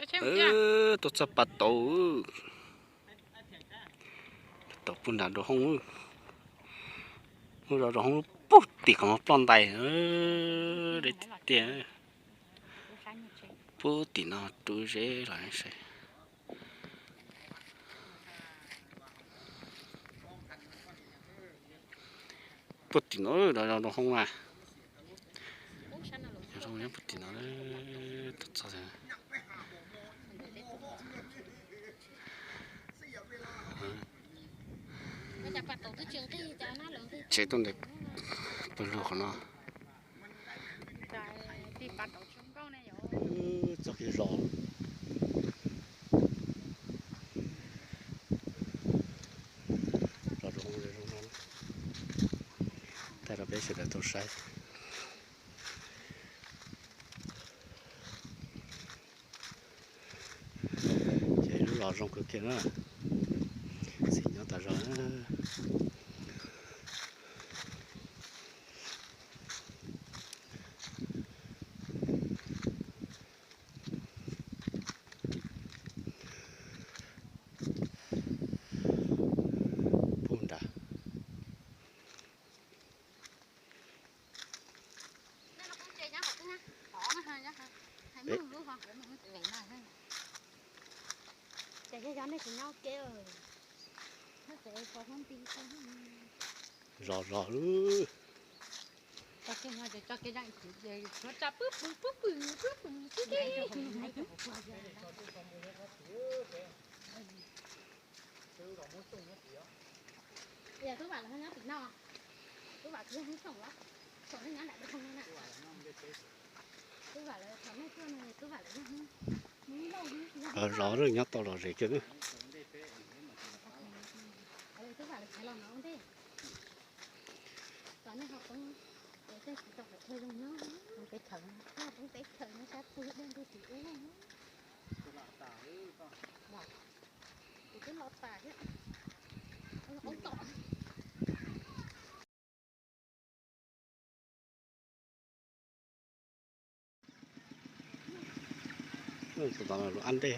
Tuaj txog pas tauv, pas tauv puag nram rau hoob, muab zov rau hoob puag tim qhov ploj ntais, deb tiag tiag. Puag tim no rub zeb los saib. Puag tim no, rau hoob na. Rau hoob nyob puag tim no, txog. Tsev tuaj ntes pawg lug qhov no. Txoj kev zos, zos rau hauv no, thaij rau peb sawv daws tau saib. Ces lub zos zoo kawg kiag na, txiv nyob tas zog. Puag nrad. Zos zos. Zos nyob tau los zem kiag. Tus tod los ab ntej,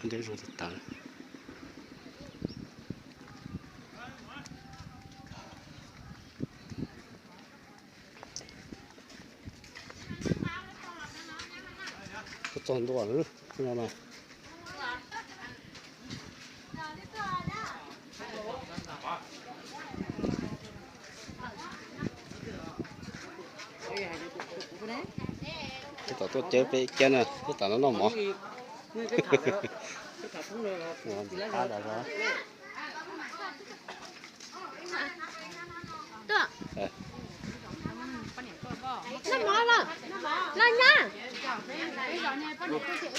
ab ntej zoo tag tag. Tuaj txog ntua lawm no. Peb tom tuaj cawb peb kiab na, peb tom no noj mov. Noj mov lawm, los nyab. Roob tas zog,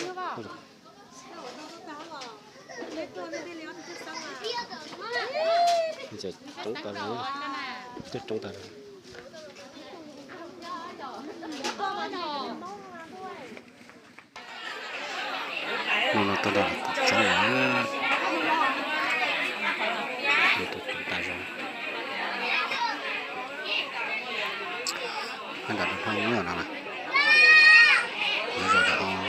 twb roob tas zog. Hnub no tuaj nram tus tsob no, tus tsob tas zog. Nyob nram tus hoob no na, nyob rau tus hoob no.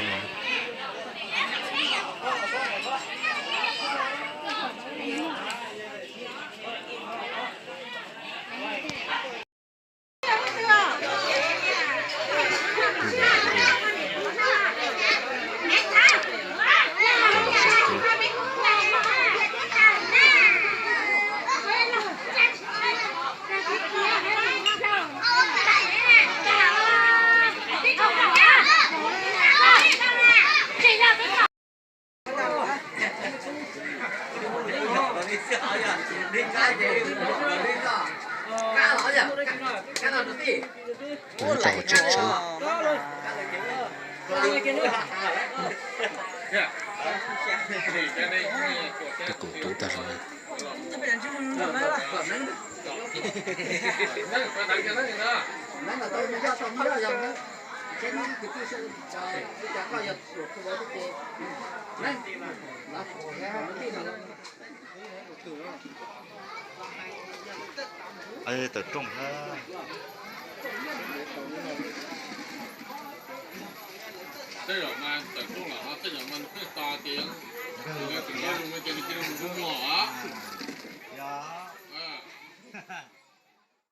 Tau hauv tsev tshoob. Tej kaum tub tag zog. Tawm rooj. Tej zaum mas tawm rooj los ho tej zaum mas nws pheej tos ces, tus no mus ces nws cia li mus kuj muaj.